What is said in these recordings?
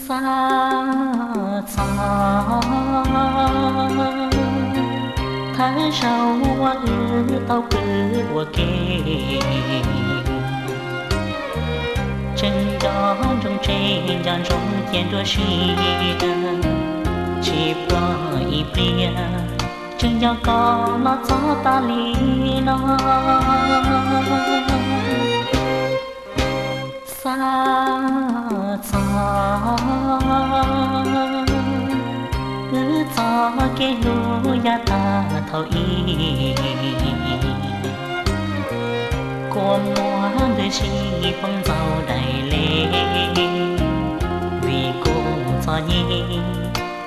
Xav txog thawj zaug uas wb tau pw ua ke, tseem nco ntsoov tsev nco ntsoov cia nruab siab, tsis pom ib pliag tseem nco koj los txog tas li no. Xav txog wb txoj kev hlub yav tag thaum ub, kua muag ntws si poob ntxaug daim le, vim kuv txom nyem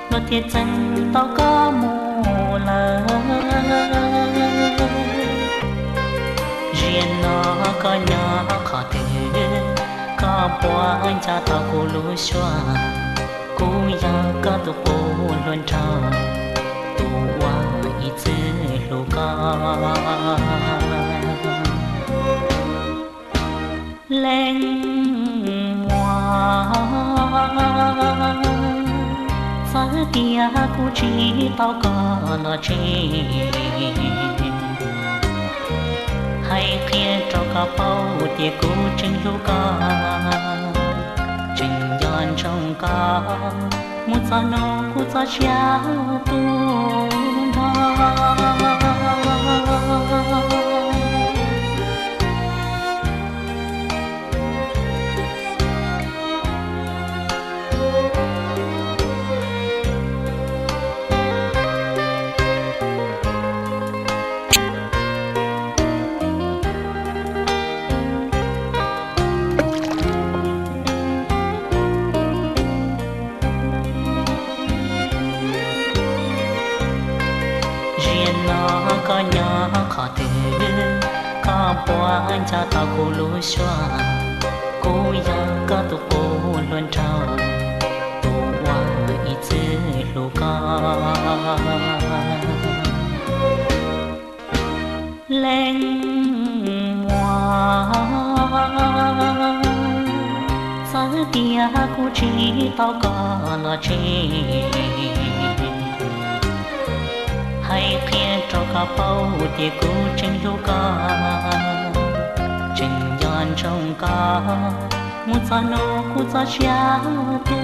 luag thiaj txeeb tau koj mus lawm. Ziag no koj nyob qhov twg, koj puas nco tau kuv lub suab? Kuv yog koj tus qub hluas nraug, tus uas ib txwm hlub koj. Leej muam, txawm tias kuv tsis tau koj los tsev, hais qhia rau koj paub tias kuv tseem hlub koj, tseem nco ntsoov koj, mus txog hnub kuv txoj sia tu nrho. Ziag no koj nyob qhov twg, koj puas nco tau kuv lub suab? Kuv yog koj tus qub hluas nraug, tus uas ib txwm hlub koj. Leej muam, txawm tias kuv tsis tau koj los tsev, hais qhia rau koj paub tias kuv tseem hlub koj, tseem nco ntsoov koj, mus txog hnub kuv txoj sia tu